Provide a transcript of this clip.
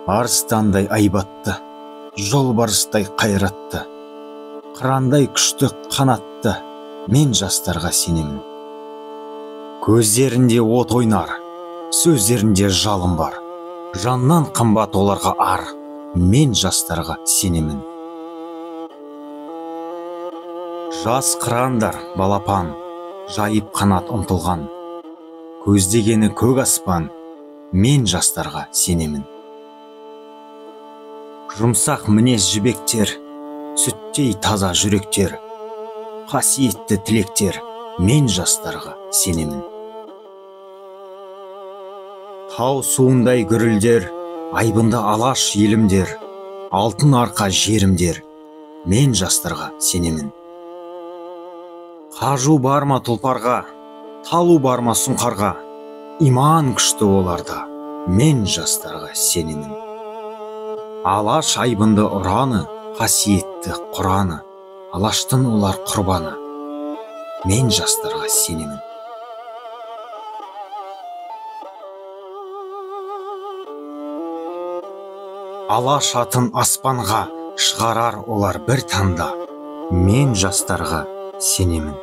Арыстандай айбатты, жолбарыстай қайратты, қырандай күшті қанатты, мен жастарға сенемін. Көздерінде от ойнар, сөздерінде жалын бар, жаннан қымбат оларға ар, мен жастарға сенемін. Жас қырандар балапан, жайып қанат ұмтылған, көздегені көк аспан, мен жастарға сенемін. Жұмсақ мінез жібектер, сүттей таза жүректер, қасиетті тілектер, мен жастарға сенемін. Тау суындай гүрілдер, айбынды алаш елімдер, алтын арқа жерімдер, мен жастарға сенемін. Қажу бар ма тұлпарға, талу бар ма сұңқарға, иман күшті оларда, мен жастарға сенемін. Алаш айбынды ұраны, қасиетті құраны, алаштың олар құрбаны, мен жастарға сенемін. Алаш атын аспанға шығарар олар бір таңда, мен жастарға сенемін.